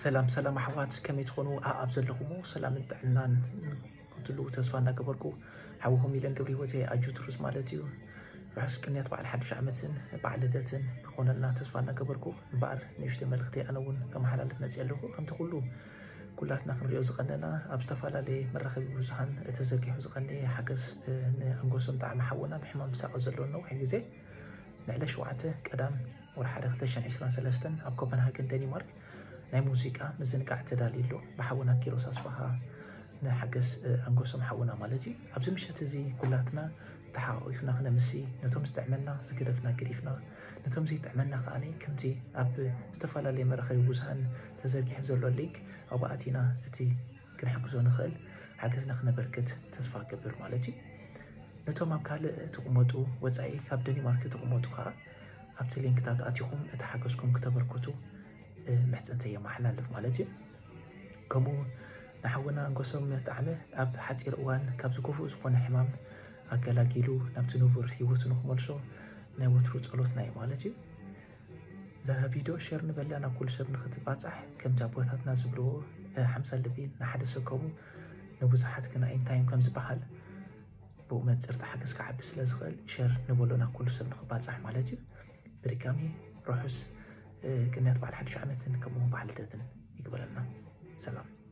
ሰላም ሰላም ኣሕዋት፣ ከመይ ትኾኑ? ኣብ ዘለኹሞ ሰላምን ጥዕናን ክትህልዉ ተስፋ እናገበርኩ፣ ሓውኹም ኢለን ገብረ ህይወት ኣጁ ትሩዝ ማለት እዩ። ርሑስ ቅንያት በዓል ሓድሽ ዓመትን በዓል ልደትን ክኾነልና ተስፋ እናገበርኩ፣ እምበኣር ንእሽቶ መልእኽቲ ኣነ እውን ከመሓላልፍ መፅእ ኣለኹ። ከምቲ ኩሉ ኩላትና ክንሪኦ ዝቐነና፣ ኣብ ዝተፈላለየ መራኸቢ ብዙሃን ተዘርጊሑ ዝቐነየ ሓገዝ ንኣንጎሶም ጣዕሚ ሓውና ብሕማም ዝሳቐ ዘሎ ነዊሕ ግዜ ንዕለት ሸውዓተ ቀዳም ወርሒ ሓደ ክልተ ሽሕን ዕስራን ሰለስተን ኣብ ኮፐንሃገን ደኒማርክ ናይ ሙዚቃ ምዝንጋዕ ተዳልዩ ኣሎ። ብሓውና ኪሮስ ኣስፋሃ ንሓገዝ ኣንጎሶም ሓውና ማለት እዩ። ኣብዚ ምሸት እዚ ኩላትና ተሓቋቒፍና ክነምሲ፣ ነቶም ዝጥዕመና ዝገደፍና ገዲፍና፣ ነቶም ዘይጥዕመና ከኣ ከምቲ ኣብ ዝተፈላለየ መራኸቢ ብዙሃን ተዘርጊሑ ዘሎ ሊንክ ኣብኡ ኣቲና እቲ ክንሕግዞ ንኽእል ሓገዝና ክነበርክት ተስፋ እገብር ማለት እዩ። ነቶም ኣብ ካልእ ትቕመጡ፣ ወጻኢ ካብ ደኒማርክ ትቕመጡ ከኣ ኣብቲ ሊንክታት ኣቲኹም እቲ ሓገዝኩም ክተበርክቱ ምሕጽንተይ የመሓላልፍ ማለት እዩ። ከምኡ ንሓውና ኣንጎሶም ጣዕመ ኣብ ሓጺር እዋን ካብዚ ክፉእ ዝኾነ ሕማም ኣገላጊሉ ናብቲ ንቡር ህይወቱ ንክመልሶ ናይ ወትሩ ጸሎትና እዩ ማለት እዩ። እዛ ቪድዮ ሸር ንበላ ናብ ኩሉ ሰብ ንክትባጻሕ፣ ከምቲ ኣቦታትና ዝብልዎ ሓምሳ ልቢ ንሓደ ሰብ ከምኡ ንብዙሓት ግና ኢንታይም ከም ዝበሃል ብኡ መንጽር እቲ ሓገዝ ክዓቢ ስለ ዝኽእል ሸር ንበሎ ናብ ኩሉ ሰብ ንክባጻሕ ማለት እዩ። ብድጋሚ ርሑስ ቅንያት በዓል ሓድሽ ዓመትን ከምኡ እውን በዓል ልደትን ይግበረልና። ሰላም።